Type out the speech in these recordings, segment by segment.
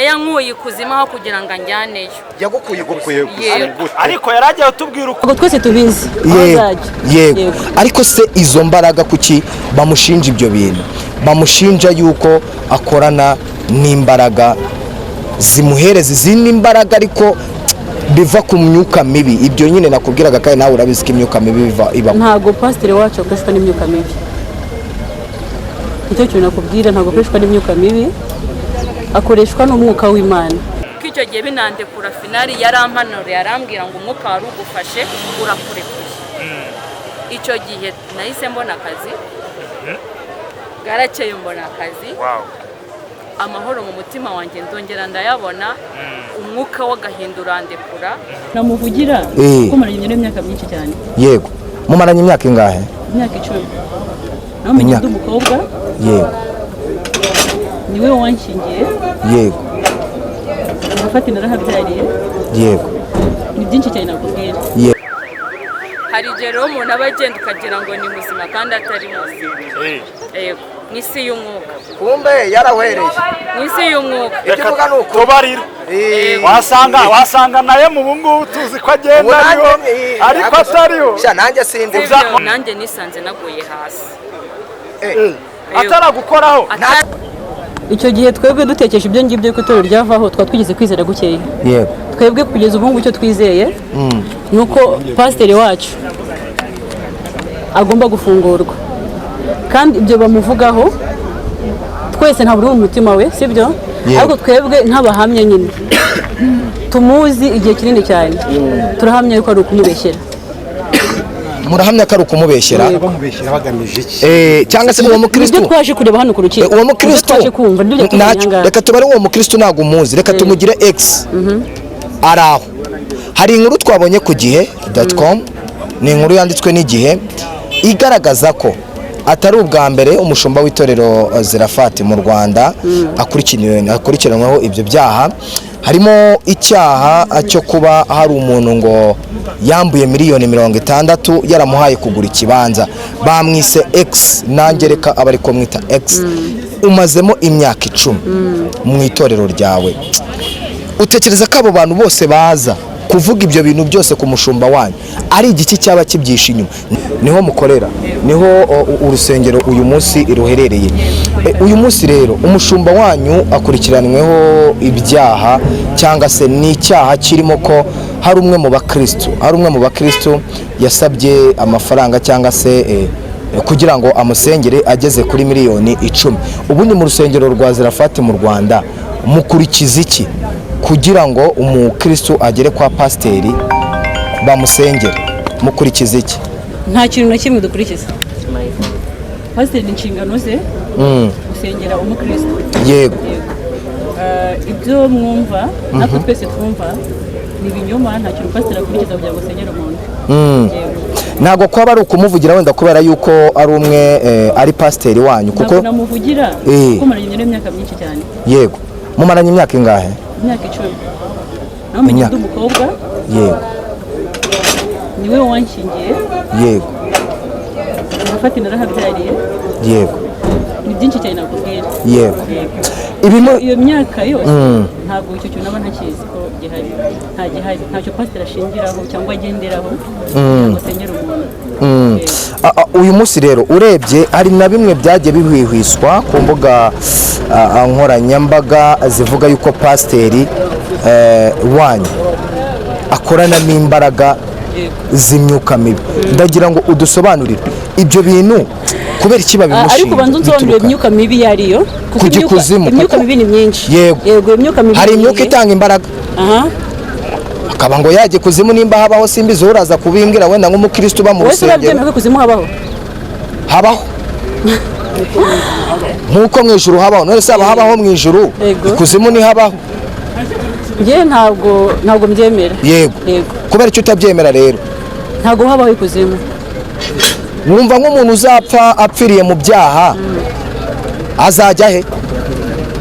Yankuye ikuzimu aho kugira ngo anjyaneyo. Yagukuye? Yagukuye Yego. gute? Ariko yari agiye kutubwira uko. Ntabwo twese tubizi aho Yego. azajya. Yego, ariko se izo mbaraga, kuki bamushinja ibyo bintu? Bamushinja yuko akorana n'imbaraga zimuhereza izindi mbaraga, ariko biva ku myuka mibi. Ibyo nyine nakubwiraga, kandi nawe urabizi ko imyuka mibi iba ibamo. Ntabwo pasiteri wacu akoreshwa n'imyuka mibi. Nicyo kintu nakubwira. Ntabwo akoreshwa n'imyuka mibi, akoreshwa n'umwuka w'Imana. Ko icyo gihe binandekura, finally yarampanuriye, arambwira ngo umwuka wari ugufashe urakurekuye. Icyo gihe nahise mbona akazi, bwarakeye mbona akazi. Amahoro mu mutima wanjye ndongera ndayabona, umwuka w'agahinda urandekura. Namuvugira kuko maranye imyaka myinshi cyane. Yego, mumaranye imyaka ingahe? Imyaka 10. Nawe menye Imyaka. Ndi umukobwa. Niwe wanshingiye. Gufata narahabyariye. Ni byinshi cyane nakubwira. Hari igihe rero umuntu aba agenda ukagira ngo ni muzima kandi atari muzima. Yego, mu isi y'umwuka. Kumbe yarahwereye. Mu isi y'umwuka. Ibyo uvuga ni ukuri. Tubarira, wasanga naye mu bungubu tuzi ko agenda ariho, ariko atariho. Sha, nanjye sindi. Sibyo, nanjye nisanze naguye hasi. Ataragukoraho. Icyo gihe twebwe dutekesha ibyo ngibyo ko itorero ryavaho, twaba twigeze kwizera gukeya. Twebwe kugeza ubu ngubu icyo twizeye ni uko pasiteri wacu agomba gufungurwa, kandi ibyo bamuvugaho twese ntabwo uri mu mutima we, sibyo? Yego. Ariko twebwe nk'abahamya nyine tumuzi igihe kinini cyane, turahamya yuko ari ukumubeshyera. Murahamya ko ari ukumubeshyera? Bamubeshyira bagamije iki? Cyangwa se uwo mukristo Nibyo twaje kureba hano ku rukiko. Uwo mukristo Nibyo twaje kumva, nibyo tubonye ntacyo. aha ngaha. Reka tubare uwo mukristo, ntabwo umuzi, reka tumugire X. Ari aho hari inkuru twabonye ku gihe.com, ni inkuru yanditswe n'Igihe igaragaza ko atari ubwa mbere umushumba w'itorero Zerafati mu Rwanda akurikiranyweho ibyo byaha. Harimo icyaha cyo kuba hari umuntu ngo yambuye miliyoni 60 yaramuhaye kugura ikibanza. Bamwise X, nanjye reka aba ariko mwita X. Umazemo imyaka 10 mu itorero ryawe. Utekereza ko abo bantu bose baza kuvuga ibyo bintu byose ku mushumba wanyu ari igiki cyaba kibyishe inyuma? Niho mukorera, niho urusengero uyu munsi ruherereye. Uyu munsi rero umushumba wanyu akurikiranyweho ibyaha, cyangwa se ni icyaha kirimo ko hari umwe mu bakristu yasabye amafaranga cyangwa se kugira ngo amusengere ageze kuri miliyoni 10. Ubundi mu rusengero rwa Zerafati mu Rwanda mukurikiza iki kugira ngo umukristu agere kwa pasiteri bamusengere? Mukurikiza iki? Nta kintu na kimwe dukurikiza. Pasiteri ni inshingano ze gusengera umukristo. Yego. Ibyo mwumva natwe twese twumva ni ibinyoma. Nta kintu pasiteri akurikiza kugira ngo asengere umuntu. Yego. Ntabwo kwaba ari ukumuvugira wenda kubera yuko ari umwe ari pasiteri wanyu kuko Ntabwo namuvugira kuko maranye imyaka myinshi cyane. Yego, mumaranye imyaka ingahe? Imyaka 10. Nawe menye Imyaka. ndi umukobwa. Niwe wanshingiye. Gufata narahabyariye. Ni byinshi cyane nakubwira. Yego. Iyo myaka yose ntabwo icyo kintu naba ntakizi ko gihari. Nta gihari, ntacyo pasiteri ashingiraho cyangwa agenderaho kugira ngo asengere umuntu. Yego. Uyu munsi rero urebye hari na bimwe byagiye bihwihwiswa ku mbuga nkoranyambaga zivuga yuko pasiteri wanyu akorana n'imbaraga z'imyuka mibi. Ndagira ngo udusobanurire ibyo bintu, kubera iki babimushinja? Ariko ubanza unsobanurire Bituruka imyuka mibi iyo ariyo, kuko Kujya ikuzimu, imyuka mibi ni myinshi. Yego. Yego, imyuka mibi Hari ni imyuka iyihe? itanga imbaraga, akaba ngo yajya ikuzimu, nimba habaho simbizi, uraza kubimbwira wenda nk'umukristo uba mu Wowe se rusengero. urabyemera ko ikuzimu habaho? Habaho nk'uko mu ijuru habaho. None se haba habaho mu ijuru? Yego. Ikuzimu ntihabaho? Njye ntabwo mbyemera. Yego. Yego. Kubera icyo utabyemera rero? Ntabwo habaho ikuzimu. Wumva nk'umuntu uzapfa apfiriye mu byaha azajya he?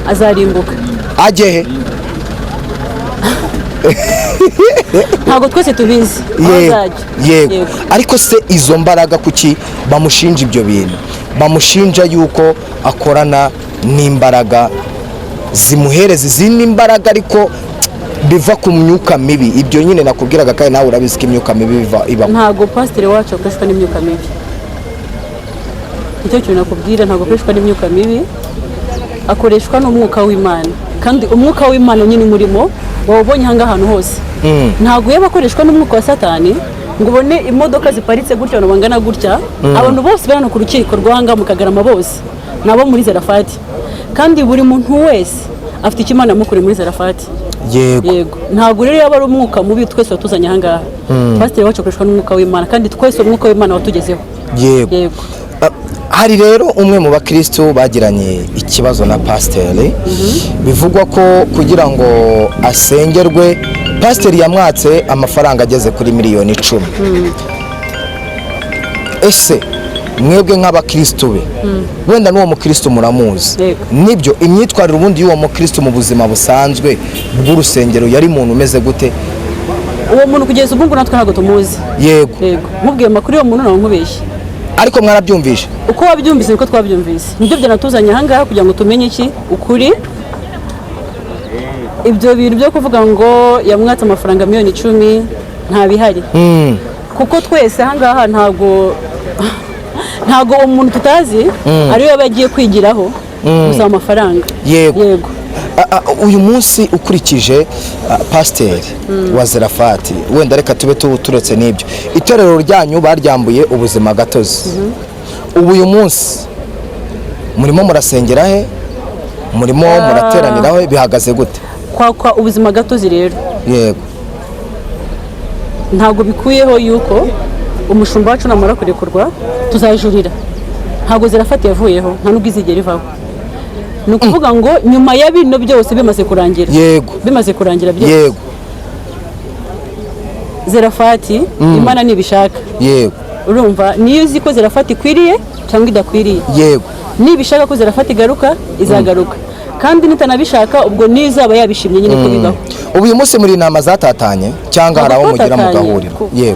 Azarimbuka. Ajye he? Ntabwo twese tubizi aho azajya. Yego, ariko se izo mbaraga, kuki bamushinja ibyo bintu? Bamushinja yuko akorana n'imbaraga Zimuhereza izindi mbaraga, ariko biva ku myuka mibi. Ibyo nyine nakubwiraga, kandi nawe urabizi ko imyuka mibi ibaho. Ntabwo pasiteri wacu akoreshwa n'imyuka mibi. Icyo kintu nakubwira, ntabwo akoreshwa n'imyuka mibi, akoreshwa n'umwuka w'Imana. Kandi umwuka w'Imana nyine umurimo wawubonye aha ngaha ahantu hose. Ntabwo yaba akoreshwa n'umwuka wa Satani ngo ubone imodoka ziparitse gutya, abantu bangana gutya. Abantu bose bari hano ku rukiko rw'ahangaha mu Kagarama, bose ni abo muri Zerafati, kandi buri muntu wese afite icyo Imana yamukoreye muri Zerafati. Yego, ntabwo rero yaba ari umwuka mubi twese watuzanye ahangaha. Pasiteri wacu akoreshwa n'umwuka w'Imana, kandi twese umwuka w'Imana watugezeho. Yego. Hari rero umwe mu bakristo bagiranye ikibazo na pasiteri, bivugwa ko kugira ngo asengerwe pasiteri yamwatse amafaranga ageze kuri miliyoni 10. Ese mwebwe nk'abakristo be, wenda n'uwo mukristo muramuzi? Yego. Nibyo, imyitwarire ubundi y'uwo mukristo mu buzima busanzwe bw'urusengero, yari umuntu umeze gute? Uwo muntu kugeza ubu ngubu natwe ntabwo tumuzi. Yego, nkubwiye amakuru y'uwo muntu nawe nkubeshye. Ariko mwarabyumvishe? Uko wabyumvise niko twabyumvise. Nibyo byanatuzanye ahangaha kugira ngo tumenye iki ukuri. Ibyo bintu byo kuvuga ngo yamwatse amafaranga miliyoni 10 nta bihari, kuko twese ahangaha ntabwo umuntu tutazi ariwe yaba yagiye kwigiraho gusaba amafaranga. Yego. Uyu munsi ukurikije pasiteri wa Zerafati, wenda reka tube turetse n'ibyo, itorero ryanyu baryambuye ubuzima gatozi. Ubu uyu munsi murimo murasengera he? Murimo murateranira he? Bihagaze gute? Kwakwa ubuzima gatozi rero, ntabwo bikuyeho yuko umushumba wacu namara kurekurwa tuzajurira. Ntabwo Zerafati yavuyeho, nta nubwo izigera ivaho. Ni ukuvuga ngo nyuma ya bino byose bimaze kurangira, bimaze kurangira byose, Zerafati, Imana nibishaka, urumva niyo uzi ko Zerafati ikwiriye cyangwa idakwiriye, nibishaka ko Zerafati igaruka, izagaruka, kandi nitanabishaka ubwo niyo izaba yabishimye nyine ko bibaho. Ubu uyu munsi muri inama zatatanye, cyangwa hari aho Ntabwo mugera twatatanye. mugahurira?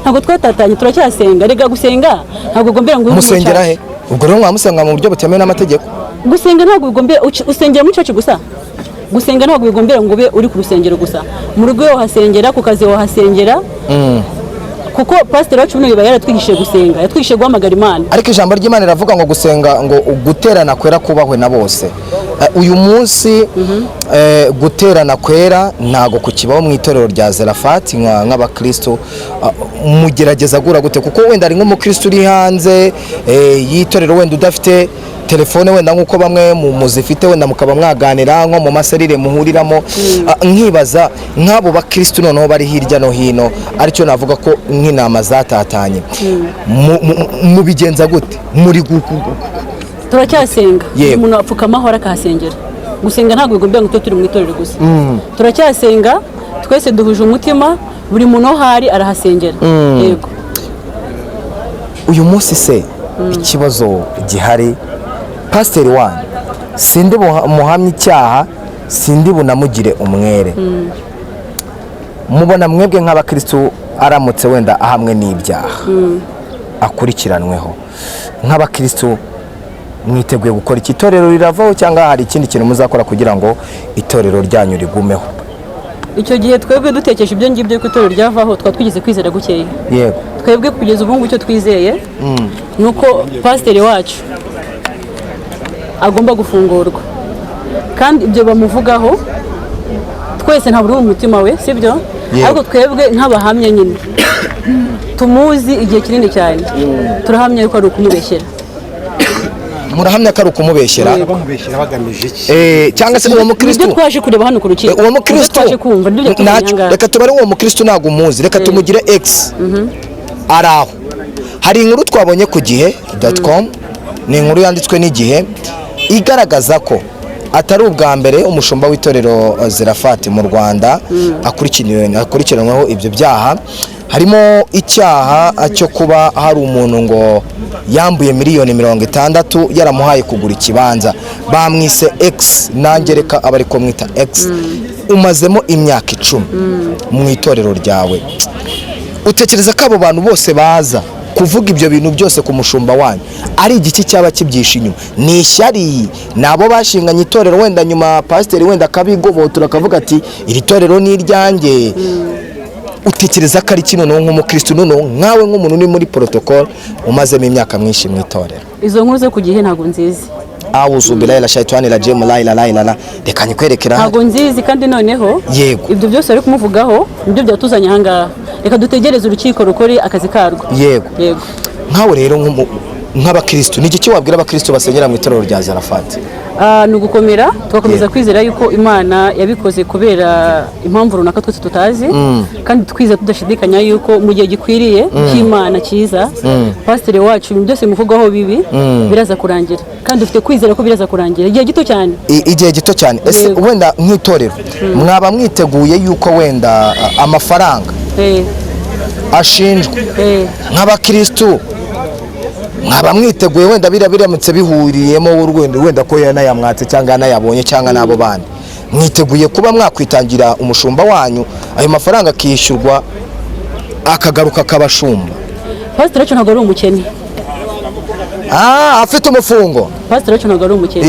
Ntabwo twatatanye, turacyasenga. Rega gusenga ntabwo ugombera ngo ube muri Musengera church. he? Ubwo rero mwamusenga mu buryo butemewe n'amategeko. Gusenga ntabwo bigombera usengera muri church gusa. Gusenga ntabwo bigombera ngo ube uri ku rusengero gusa. Mu rugo wahasengera, ku kazi wahasengera, kuko pasiteri wacu buno biba yaratwigishije gusenga, yatwigishije guhamagara Imana. Ariko ijambo ry'Imana riravuga ngo gusenga, ngo guterana kwera kubahwe na bose. Uyu munsi guterana kwera ntago kukibaho mu itorero rya Zerafati. Nk'abakristo mugerageza gura gute? Kuko wenda ari nk'umukristo uri hanze y'itorero, wenda udafite telefone, wenda nk'uko bamwe muzifite, wenda mukaba mwaganira nko mu maserire muhuriramo. Nkibaza nk'abo bakristo noneho bari hirya no hino, aricyo navuga ko nk'intama zatatanye, mubigenza gute muri Turacyasenga. Umuntu apfukama aho akahasengera. Gusenga ntabwo bigombera ngo tube turi mu itorero gusa. Turacyasenga, twese duhuje umutima, buri muntu aho ari arahasengera. Yego. Uyu munsi se ikibazo gihari, pasiteri wanyu sindi muhamye icyaha, sindi bunamugire umwere, mubona mwebwe nk'abakristu aramutse wenda ahamwe n'ibyaha akurikiranweho, nk'abakristu mwiteguye gukora iki? Itorero riravaho, cyangwa hari ikindi kintu muzakora kugira ngo itorero ryanyu rigumeho? Icyo gihe twebwe dutekereje ibyo ngibyo ko itorero ryavaho, twaba twigeze kwizera gukeya. Twebwe kugeza ubu ngubu icyo twizeye ni uko pasiteri wacu agomba gufungurwa, kandi ibyo bamuvugaho twese ntabwo uri mu mutima we, sibyo? Ariko twebwe nk'abahamya nyine tumuzi igihe kinini cyane, turahamya yuko ari ukumubeshyera. Murahamya ko ari ukumubeshyera? Bamubeshyira bagamije iki? Cyangwa se uwo mukristo Nibyo twaje kureba hano ku rukiko. Uwo mukristo Nibyo twaje kumva, nibyo tubonye ntacyo ahangaha. Reka tubare uwo mukristo ntabwo umuzi, reka tumugire X ari aho. Hari inkuru twabonye ku gihe.com, ni inkuru yanditswe n'Igihe, igaragaza ko atari ubwa mbere umushumba w'itorero Zerafati mu Rwanda akurikiranweho ibyo byaha, harimo icyaha cyo kuba hari umuntu ngo yambuye miliyoni 60 yaramuhaye kugura ikibanza. Bamwise X, nanjye reka aba ariko mwita X. Umazemo imyaka 10 mu itorero ryawe, utekereza ko abo bantu bose baza Kuvuga ibyo bintu byose ku mushumba wanyu ari igiki cyaba kibyihishe inyuma? Ni ishyari? Ni abo bashinganye itorero, wenda nyuma pasiteri wenda akabigobotora akavuga ati iri torero ni iryanjye? Utekereza ko ari kino noneho nk'umukristo, noneho nkawe nk'umuntu uri muri protocol umazemo imyaka myinshi mu itorero? Izo nkuru zo ku Gihe ntabwo nzizi. Awuzu billahi la shaitani rajim, la ilaha illa. Reka nyikwerekera. Ntabwo nzizi, kandi noneho ibyo byose bari kumuvugaho nibyo byatuzanye ahangaha. Reka dutegereze urukiko rukore akazi karwo. Yego. Nkawe rero nk'abakristo, ni igiki wabwira abakristo basengera mu itorero rya Zarafati? Ni ugukomera, tugakomeza kwizera yuko Imana yabikoze kubera impamvu runaka twese tutazi, kandi twizera tudashidikanya yuko mu gihe gikwiriye cy'Imana cyiza, pasiteri wacu ibintu byose bimuvugwaho bibi biraza kurangira, kandi dufite kwizera ko biraza kurangira igihe gito cyane. Igihe gito cyane. Ese Yego. wenda nk'itorero mwaba mwiteguye yuko wenda amafaranga ashinjwa, nk'abakristu mwaba mwiteguye wenda biriya biramutse bihuriyemo wenda wenda ko yanayamwatse cyangwa yanayabonye cyangwa n'abo bandi, mwiteguye kuba mwakwitangira umushumba wanyu, ayo mafaranga akishyurwa, akagaruka akabashumba? Pasiteri wacu ntabwo ari umukene. Ah, afite umufungo. Pasiteri wacu ntabwo ari umukene.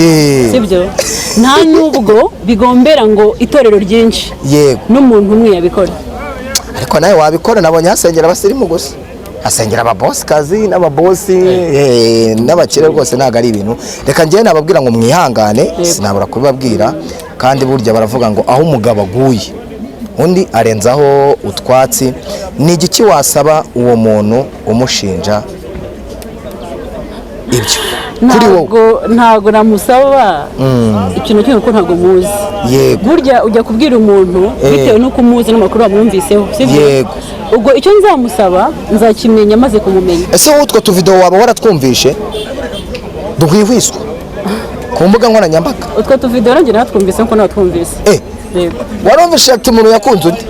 Sibyo, nta nubwo bigombera ngo itorero ryinshi, n'umuntu umwe yabikora. Ariko nawe wabikora. Nabonye hasengera abasirimu gusa, hasengera ababosikazi n'ababosi n'abakire rwose. Ntabwo ari ibintu. Reka njyewe nababwira ngo mwihangane, sinabura kubibabwira. Kandi burya baravuga ngo aho umugabo aguye undi arenzaho utwatsi. Ni igiki wasaba uwo muntu umushinja ibyo kuri wowe? Ntabwo namusaba ikintu kimwe, kuko ntabwo muzi. Burya ujya kubwira umuntu bitewe n'uko umuzi n'amakuru wamwumviseho, sibyo? Yego. Ubwo icyo nzamusaba nzakimenya maze kumumenya. Ese wowe utwo tuvidewo waba waratwumvishe duhwihwiswa ku mbuga nkoranyambaga? Utwo tuvidewo nanjye natwumvise nkuko natwumvise. Yego. Warumvishe ati umuntu yakunze undi?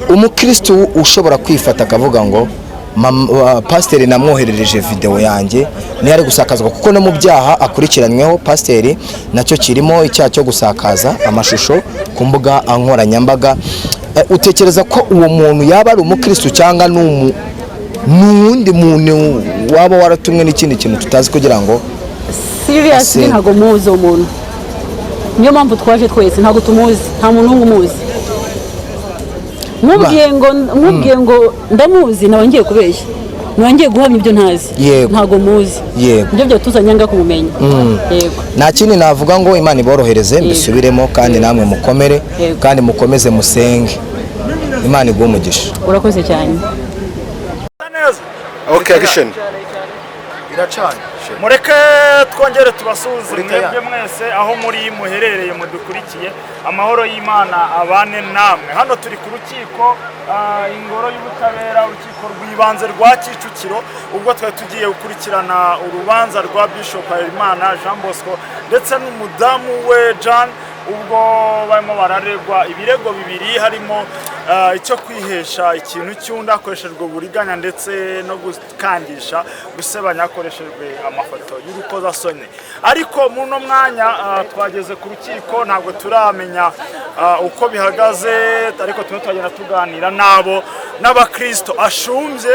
Umukristo ushobora kwifata akavuga ngo pasiteri namwoherereje videwo yanjye niyo ari gusakazwa, kuko no mu byaha akurikiranyweho pasiteri nacyo kirimo, icyaha cyo gusakaza amashusho ku mbuga nkoranyambaga. Utekereza ko uwo muntu yaba ari umukristo cyangwa ni uwundi muntu waba waratumwe n'ikindi kintu tutazi kugira ngo Seriously, ntabwo muzi uwo muntu. Niyo mpamvu twaje twese, ntabwo tumuzi, nta muntu n'umwe umuzi. Nkubwiye ngo ndamuzi naba ngiye kubeshya, naba ngiye guhamya ibyo ntazi. Ntabwo muzi. Nibyo byatuzanye nga kumumenya. Yego. Nta kindi navuga ngo Imana iborohereze, mbisubiremo, kandi namwe mukomere, kandi mukomeze musenge. Imana iguhe umugisha. Urakoze cyane. Neza. Okay, action. Iracana. Mureke twongere tubasuhuze Uri mwebwe tayari? mwese aho muri muherereye mudukurikiye. Amahoro y'Imana abane namwe. Hano turi ku rukiko, ingoro y'ubutabera, urukiko rw'ibanze rwa Kicukiro, ubwo twari tugiye gukurikirana urubanza rwa Bishop Harerimana Jean Bosco ndetse n'umudamu we Jean, ubwo barimo bararegwa ibirego bibiri, harimo icyo kwihesha ikintu cy'undi hakoreshejwe uburiganya ndetse no gukangisha gusebanya hakoreshejwe amafoto y'urukozasoni. Ariko muri uno mwanya twageze ku rukiko, ntabwo turamenya uko bihagaze, ariko turimo turagenda tuganira n'abo n'abakristo ashumbye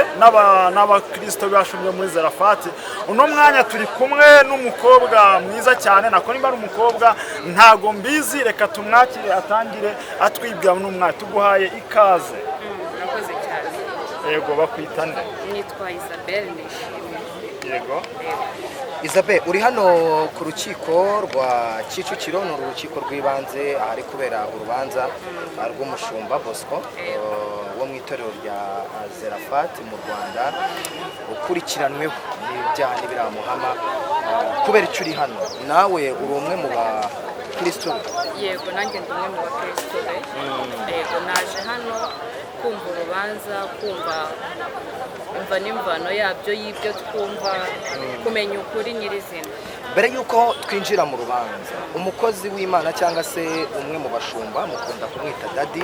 n'abakristo bashumbye muri Zarafati. Uno mwanya turi kumwe n'umukobwa mwiza cyane, nako nimba ari umukobwa ntago mbizi. Reka tumwakire atangire atwibwira. N'umwanya tuguhaye ikaze. Murakoze cyane. Yego, bakwita nde? Nitwa Isabelle Nishimwe. Isabel, uri hano ku rukiko rwa Kicukiro, ni urukiko rw'ibanze ahari kubera urubanza rw'umushumba Bosco wo mu itorero rya Zerafat mu Rwanda, ukurikiranweho n'ibyaha n'ibiramuhama. Kubera icyo uri hano? Nawe uri umwe mu bakristo be? Yego, nanjye ndi umwe mu bakristo be. Yego, naje hano kumva urubanza, kumva umva n'imvano yabyo y'ibyo twumva, kumenya ukuri nyirizina. Mbere y'uko twinjira mu rubanza, umukozi w'Imana cyangwa se umwe mu bashumba mukunda kumwita Daddy,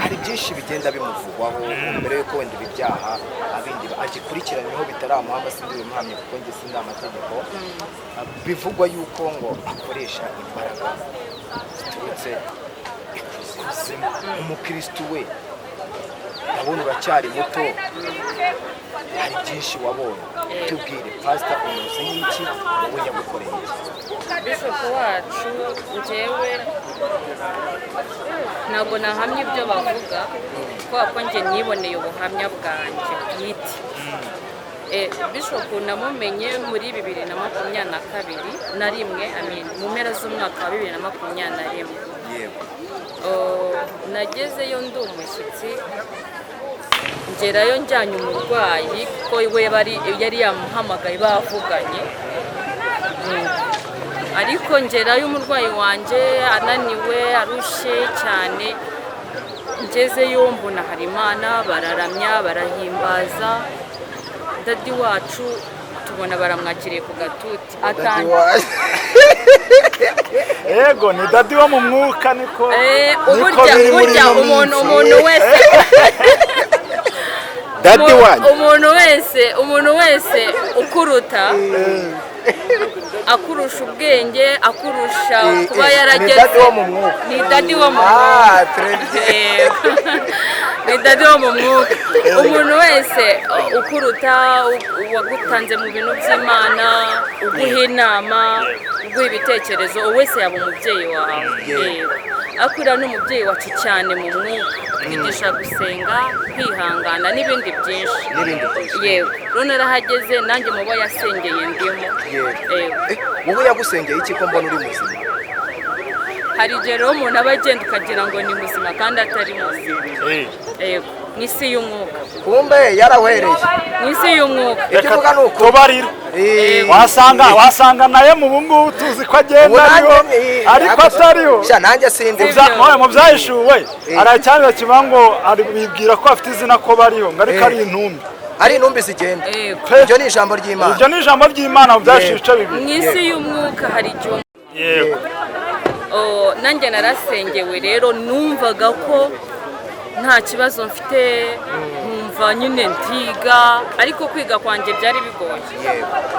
hari byinshi bigenda bimuvugwaho mbere y'uko wenda ibi byaha abindi agikurikiranyweho bitaramuhama, sindi bimuhamye kuko njye sindi amategeko. Bivugwa yuko ngo akoresha imbaraga ziturutse ikuzimu. Umukristu we Ndabona uracyari muto, hari byinshi wabonye. Tubwire, pasita umuzi y'iki? Wowe yagukoreye iki? Bishop wacu, njyewe ntabwo nahamya ibyo bavuga, kubera ko njye niboneye ubuhamya bwanjye bwite. Bishop namumenye muri 2022 na rimwe, I mean, mu mpera z'umwaka wa 2021. Oh, nagezeyo ndi umushyitsi, ngerayo njyanye umurwayi kuko we yari yamuhamagaye bavuganye. Ariko ngerayo umurwayi wanjye ananiwe, arushye cyane. Ngezeyo mbona hari Imana, bararamya, barahimbaza. Daddy wacu tubona baramwakiriye ku gatuti. Daddy wacu. Yego, ni daddy wo mu mwuka, niko niko Burya biri muri burya ino umuntu minsi. Umuntu wese Daddy wanyu. Umuntu wese ukuruta, akurusha ubwenge, akurusha kuba Ni yarageze daddy wo mu mwuka. Ni daddy wo mu mwuka. Ah, très bien. Yego. Ni daddy wo mu mwuka. Umuntu wese ukuruta, uwagutanze mu bintu by'Imana, uguha inama, uguha ibitekerezo, uwo wese yaba umubyeyi wawe. Yego, ariko uriya ni umubyeyi wacu cyane mu mwuka, twigisha gusenga, kwihangana n'ibindi byinshi. N'ibindi byinshi. Yego, rero narahageze nanjye mu bo yasengeye ndimo. Yego. Wowe yagusengeye iki ko mbona uri muzima? Hari igihe rero umuntu aba agenda ukagira ngo ni muzima kandi atari muzima. Yego, mu isi y'umwuka. Kumbe yarahwereye. Mu isi y'umwuka. Ibyo uvuga ni ukuri. Tubarira. Wasanga naye mu bungubu tuzi ko agenda Ubu nanjye ariho, ariko atariho. Sha, nanjye sindi. Mu byahishuwe hari icyanditse kivuga ngo bibwira ko bafite izina ko bariho, ngo ariko ari intumbi. Ari intumbi zigenda. Yego. Pe. Ibyo ni ijambo ry'Imana. Iryo ni ijambo ry'Imana mu Byahishuwe ibice 2. Mu isi y'umwuka hari igihe Oh, nanjye narasengewe rero, numvaga ko nta kibazo mfite, nkumva nyine ntiga, ariko kwiga kwanjye byari bigoye,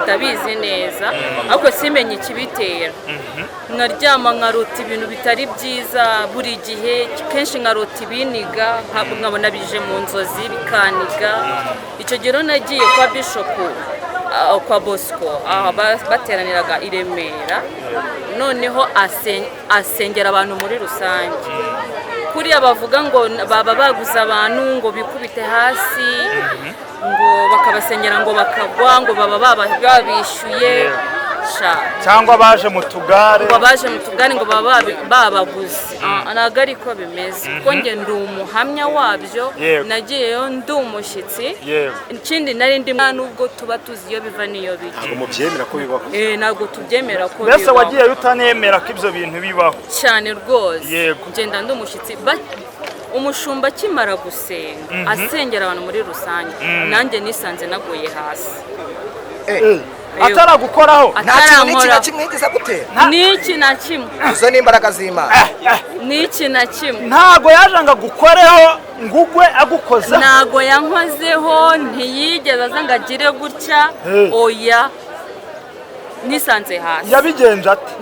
ndabizi neza, ariko simenye ikibitera. Nkaryama nkarota ibintu bitari byiza buri gihe, kenshi nkarota ibiniga, nkabona bije mu nzozi bikaniga. Icyo gihe rero nagiye kwa Bishop, kwa Bosco, aho bateraniraga i Remera. Noneho asengera abantu muri rusange, kuriya bavuga ngo baba baguze abantu ngo bikubite hasi, ngo bakabasengera ngo bakagwa, ngo baba babishyuye sha. Cyangwa baje mu tugare. Ngo baje mu tugare, ngo baba babaguze. Ah, ntabwo ariko bimeze, kuko njye ndi umuhamya wabyo. Nagiyeyo ndi umushyitsi. Ikindi nari ndi, nubwo tuba tuzi iyo biva n'iyo bijya, Ntabwo mubyemera ko bibaho. Ntabwo tubyemera ko Mbese bibaho. wagiyeyo utanemera ko ibyo bintu bibaho? Cyane rwose. Ngenda ndi umushyitsi. Umushumba akimara gusenga, asengera abantu muri rusange, nanjye nisanze naguye hasi. Ataragukoraho? Nta kintu n'iki na Atarankora. kimwe yigeze agutera? N'iki na kimwe. Izo ni imbaraga z'Imana. N'iki na kimwe. Ntago yaje ngo agukoreho ngo ugwe agukozeho? Ntago yankozeho, ntiyigeze aza ngo agire gutya. Oya, nisanze hasi. Yabigenje ate?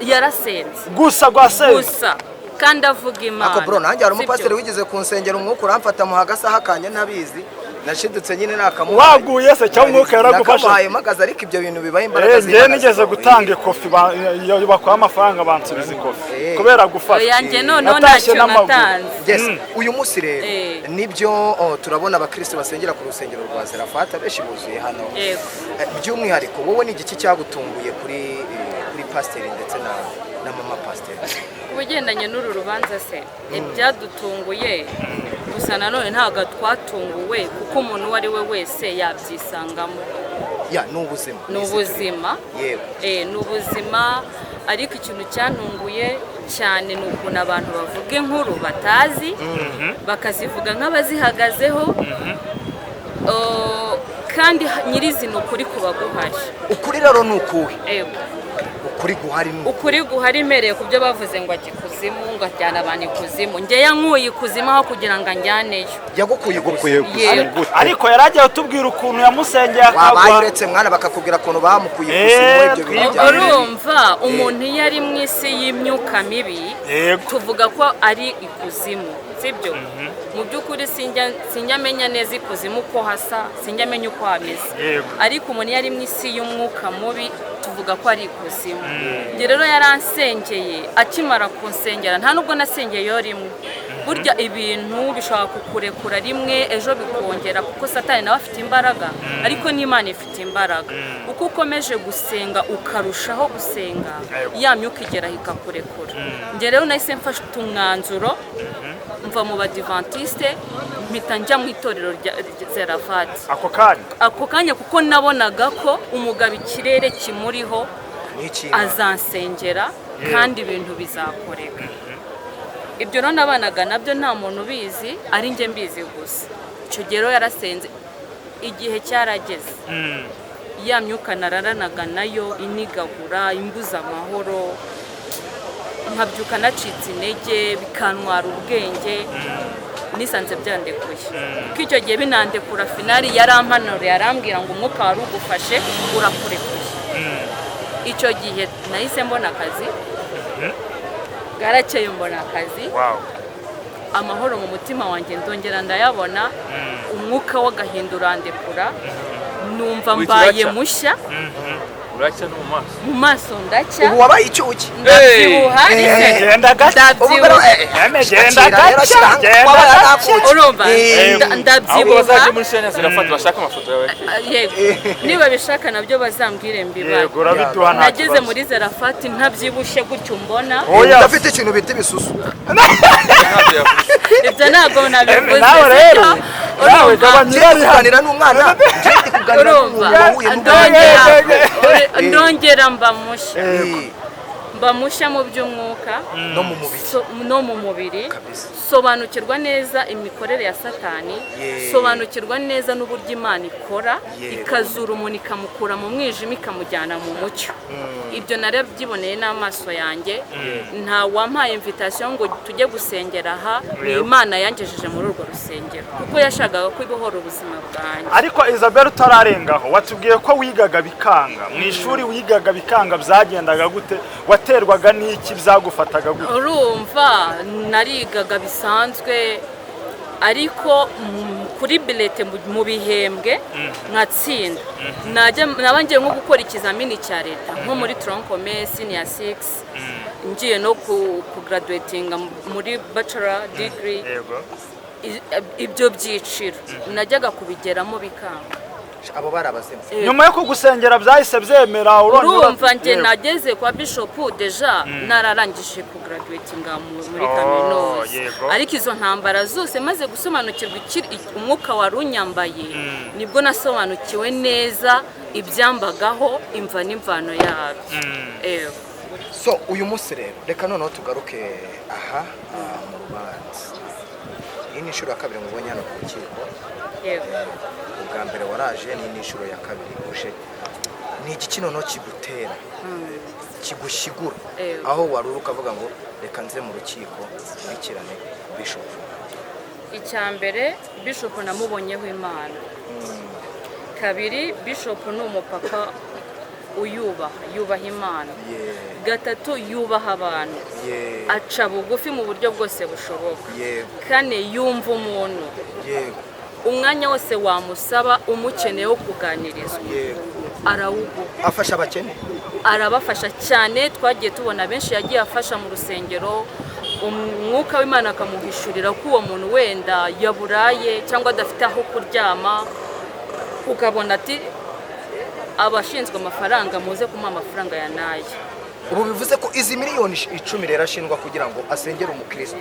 Yarasenze. Gusa rwasenze? Gusa, kandi avuga Imana. Ako bro, nanjye hari Sibyo? umupasiteri wigeze kunsengera, umwuka uramfata muha agasaha kanjye ntabizi, nashidutse nyine nakamuhaye. Waguye se cyangwa umwuka yaragufashe? Nakamuhaye mpagaze, ariko ibyo bintu bibaho, imbaraga Njyewe z'Imana nigeze zibaho. gutanga ikofi, iyo bakuha amafaranga bansubiza ikofi kubera gufasha. Oya, njye noneho Natashye ntacyo n'amaguru. natanze. Yes, uyu munsi rero nibyo, oh, turabona abakristo basengera ku rusengero rwa Zerafata benshi buzuye hano. Yego. By'umwihariko wowe ni igiki cyagutunguye kuri pasiteri ndetse na mama pasiteri? Ku bigendanye n'uru rubanza se, ibyadutunguye gusa nanone ntabwo twatunguwe, kuko umuntu uwo ari we wese yabyisangamo. Ya, ni ubuzima. Ni ubuzima. Ni ubuzima, ariko ikintu cyantunguye cyane ni ukuntu abantu bavuga inkuru batazi, bakazivuga nk'abazihagazeho. Oh, kandi nyirizina ukuri kuba guhari. Ukuri rero ni ukuhe? Yego. Ukuri guhari ni Ukuri guhari, mpereye ku byo bavuze ngo ajya ikuzimu, ngo ajyana abantu ikuzimu, njye yankuye ikuzimu aho kugira ngo anjyaneyo. Yagukuye Yagukuye ikuzimu. Yego. gute? Ariko yari agiye kutubwira ukuntu yamusengeye Wabaye akagwa. uretse mwana, bakakubwira ukuntu bamukuye ikuzimu, ibyo bintu bya Urumva, umuntu iyo ari mu isi y'imyuka mibi, tuvuga ko ari ikuzimu. Sibyo, mu by'ukuri sinjya menya neza ikuzimu uko hasa, sinjya menya uko hameze. Ariko umuntu iyo ari mu isi y'umwuka mubi, tuvuga ko ari ikuzimu. Njye rero yaransengeye, akimara kunsengera, nta nubwo nasengeyeyo rimwe. Burya ibintu bishobora kukurekura rimwe, ejo bikongera, kuko Satani nawe afite imbaraga, ariko n'Imana ifite imbaraga. Uko ukomeje gusenga, ukarushaho gusenga, ya myuka igeraho ikakurekura. Njye rero nahise mfata umwanzuro, mva mu Badivantiste, mpita njya mu itorero rya Zerafati. Ako kanya? Ako kanya, kuko nabonaga ko umugabo ikirere kimuriho N'iki? azansengera kandi ibintu bizakoreka. Ibyo rero nabanaga nabyo nta muntu ubizi, ari njye mbizi gusa. Icyo gihe rero yarasenze, igihe cyarageze, ya myuka nararanaga nayo inigagura, imbuza amahoro, nkabyuka nacitse intege, bikantwara ubwenge, nisanze byandekuye. Kuko icyo gihe binandekura, finally yarampanuriye, arambwira ngo umwuka wari ugufashe urakurekuye. Icyo gihe nahise mbona akazi, bwarakeye mbona akazi. Amahoro mu mutima wanjye ndongera ndayabona, umwuka w'agahinda urandekura, numva Wita mbaye uracya? mushya. Uracya no mu maso. Mu maso ndacya. Ubu wabaye icyuki. Ndabyibuha. Genda gake. Ndabyibuha. Eme, genda gake, genda gake. Urumva, Ahubwo ndabyibuha. bazajye muri Shene Zirafata bashake amafoto yawe. Yego, niba bishaka nabyo bazambwire mbibaye. Yego, urabiduha, nta Nageze kibazo. muri Zerafati ntabyibushye gutyo mbona. Oya. Udafite ikintu bita ibisusu. Ntabyo yavuze. Ibyo ntabwo nabivuze. Nawe rero, Sibyo? nawe Urumva? gabanya Njye ndi kuganira n'umwana, njye ndi kuganira Urumva, n'umuntu wahuye ndongera mba mushya, mba mushya mu by'umwuka no mu mubiri. No mu mubiri. Kabisa. Sobanukirwa neza imikorere ya Satani, sobanukirwa neza n'uburyo Imana ikora, ikazura umuntu, ikamukura mu mwijima, ikamujyana mu mucyo. Ibyo narabyiboneye n'amaso yanjye. Nta wampaye invitation ngo tujye gusengera aha, ni Imana yangejeje muri urwo rusengero kuko yashakaga ko ibohora ubuzima bwanjye. Ariko Isabelle, utararengaho, watubwiye ko wigaga bikanga mu ishuri. Wigaga bikanga, byagendaga gute? Waterwaga n'iki? Byagufataga gute? Urumva, narigaga bisanzwe, ariko kuri bulletin mu bihembwe nkatsinda. Najya naba ngiye nko gukora ikizamini cya leta, nko muri tronc commun, senior 6, ngiye no ku graduatinga muri bachelor degree, ibyo byiciro najyaga kubigeramo bikanga. Abo bari abazimu. Nyuma yo kugusengera byahise byemera, urongera? Urumva, njye nageze kwa bishop déjà nararangije kugraduatinga muri kaminuza. Ariko izo ntambara zose, maze gusobanukirwa umwuka wari unyambaye, nibwo nasobanukiwe neza ibyambagaho, imva n'imvano yabyo. Yego. So uyu munsi rero, reka noneho tugaruke aha mu rubanza. Iyi ni inshuro ya kabiri mubonye hano ku rukiko. Yego. Ubwa mbere waraje, ni n'inshuro ya kabiri uje. Ni igiki noneho kigutera, kigushyigura, aho wari uri ukavuga ngo reka nze mu rukiko nkurikirane bishop? Icya mbere, bishop namubonyeho Imana. Kabiri, bishop ni umupapa uyubaha, yubaha Imana. Gatatu, yubaha abantu, aca bugufi mu buryo bwose bushoboka. Kane, yumva umuntu, umwanya wose wamusaba umukeneye wo kuganirizwa, arawuguha. Afasha abakene. Arabafasha cyane. Twagiye tubona benshi yagiye afasha mu rusengero, umwuka w'Imana akamuhishurira ko uwo muntu wenda yaburaye cyangwa adafite aho kuryama, ukabona ati abashinzwe amafaranga muze kumuha amafaranga ya nayo. Ubu bivuze ko izi miliyoni 10 rero ashinjwa kugira ngo asengere umukristo,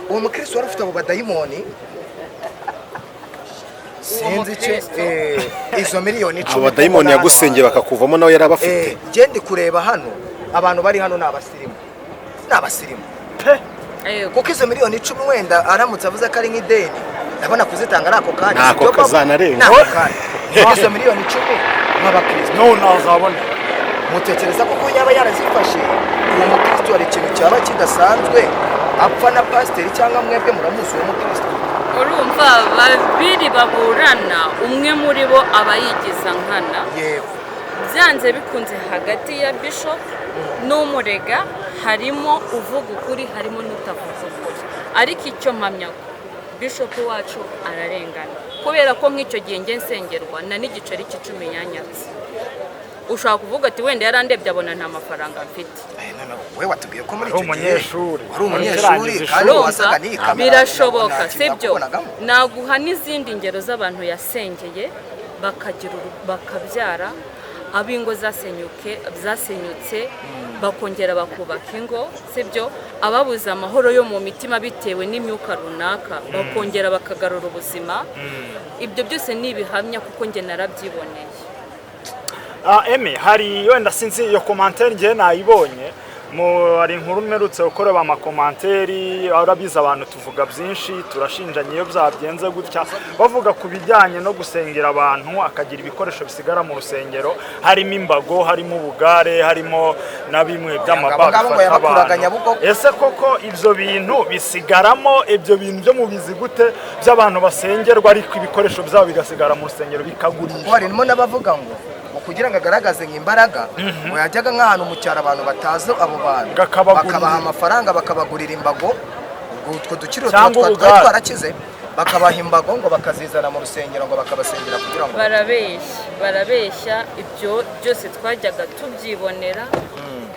uwo mukristo wari ufite abo badayimoni, sinzi icyo mukristo? Izo miliyoni 10 Abadayimoni kuko yagusengeye bakakuvamo nawe yari abafite. Njye ndi kureba hano, abantu bari hano ni abasirimu, ni abasirimu. Yego. Kuko izo miliyoni 10 wenda aramutse avuze ko ari nk'ideni, ndabona kuzitanga ari ako kanya. Ni ako Sibyo, Papa? kazanarenga. Ni ako kanya. Kuko izo miliyoni 10 nk'abakristo None azabona. Mutekereza ko yaba yarazifashe uwo mukristo, hari ikintu cyaba kidasanzwe apfa na pasiteri, cyangwa mwebwe muramuzi uwo mukristo? Urumva, babiri baburana, umwe muri bo aba yigiza nkana. Byanze bikunze, hagati ya bishop n'umurega Harimo uvuga ukuri, harimo n'utavuga ukuri, ariko icyo mpamya ko bishop wacu ararengana, kubera ko nk'icyo gihe njye nsengerwa na n'igiceri cy'icumi yanyatse. Ushobora kuvuga ati wenda yarandebye abona nta mafaranga mfite. We watubwiye ko muri Wari icyo gihe umunyeshuri. wari umunyeshuri Ukirangiza kandi ishuri. wasaga n'iyi kamera Birashoboka, nta kintu sibyo? yakubonagamo. Naguha n'izindi ngero z'abantu yasengeye bakagira bakabyara, ab'ingo zasenyutse bakongera bakubaka ingo, sibyo? Ababuze amahoro yo mu mitima bitewe n'imyuka runaka bakongera bakagarura ubuzima. Ibyo byose ni ibihamya kuko njye narabyiboneye. Emi, hari wenda sinzi iyo commentaire, njye nayibonye mu hari inkuru mperutse gukorera ama commentaires. Urabizi, abantu tuvuga byinshi, turashinjanye iyo byagenze gutya. Bavuga ku bijyanye no gusengera abantu akagira ibikoresho bisigara mu rusengero, harimo imbago, harimo ubugare, harimo na bimwe by'amaba Abo ngabo ngo bifata yabakuraga abantu. Nyabugogo. Ese koko ibyo bintu bisigaramo, ibyo bintu byo mubizi gute by'abantu basengerwa ariko ibikoresho byabo bigasigara mu rusengero bikagurishwa? Kuko harimo n'abavuga ngo kugira ngo agaragaze nk'imbaraga ngo yajyaga nk'ahantu mu cyaro abantu batazi abo bantu Bakabagurira. bakabaha amafaranga, bakabagurira imbago, ubwo utwo dukiriro Cyangwa tuba twari ubugare. twarakize, bakabaha imbago ngo bakazizana mu rusengero ngo bakabasengera kugira ngo Barabeshya, barabeshya. Ibyo byose twajyaga tubyibonera.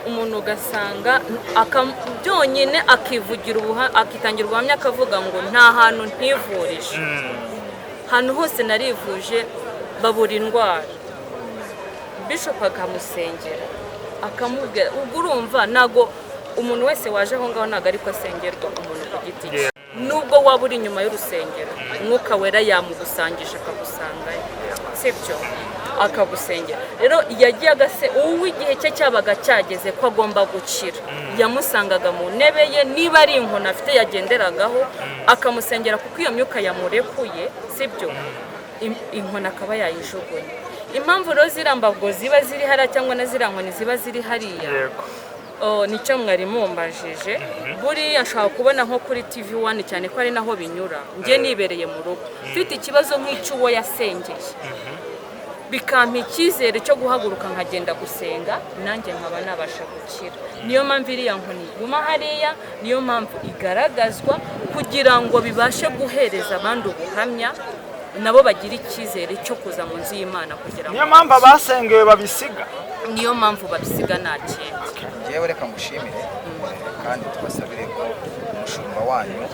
Umuntu ugasanga byonyine akivugira akitangira ubuhamya, akavuga ngo nta hantu ntivurije, ahantu hose narivuje babura indwara. Bishop akamusengera akamubwira. Ubwo urumva ntabwo umuntu wese waje aho ngaho, ntabwo ariko asengerwa umuntu ku giti cye. Nubwo waba uri inyuma y'urusengero, Umwuka Wera yamugusangisha akagusangayo, sibyo? Akagusengera. Rero yagiye agase uwo igihe cye cyabaga cyageze ko agomba gukira, yamusangaga mu ntebe ye, niba ari inkoni afite yagenderagaho, akamusengera kuko iyo myuka yamurekuye, sibyo? Inkoni akaba yayijugunya. Impamvu rero ziriya mbago ziba ziri hariya cyangwa na ziriya nkoni ziba ziri hariya, Oh, nicyo mwari mumbajije. Buriya nshobora kubona nko kuri TV One, cyane ko ari naho binyura, njye nibereye mu rugo mfite ikibazo nk'icy'uwo yasengeye, bikampa icyizere cyo guhaguruka nkagenda gusenga, nanjye nkaba nabasha gukira. Niyo mpamvu iriya nkoni iguma hariya, niyo mpamvu igaragazwa, kugira ngo bibashe guhereza abandi ubuhamya, nabo bagire icyizere cyo kuza mu nzu y'Imana kugira ngo Niyo mpamvu abasengewe babisiga. Niyo mpamvu babisiga, nta kindi. Ngewe reka ngushimire, kandi tubasabire ko umushumba wanyu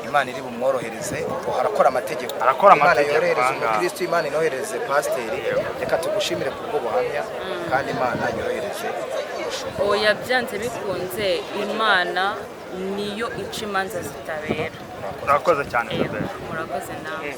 Imana iri bumworohereze, ubwo harakora amategeko. Arakora Imana amategeko, yorohereze ahangaha. umukristo, Imana inohereze pasiteri. Reka tugushimire kubwo buhamya, kandi Imana yorohereze umushumba. Oya, byanze bikunze Imana niyo ica imanza zitabera. Urakoze cyane, Yego, Isabelle. murakoze nawe.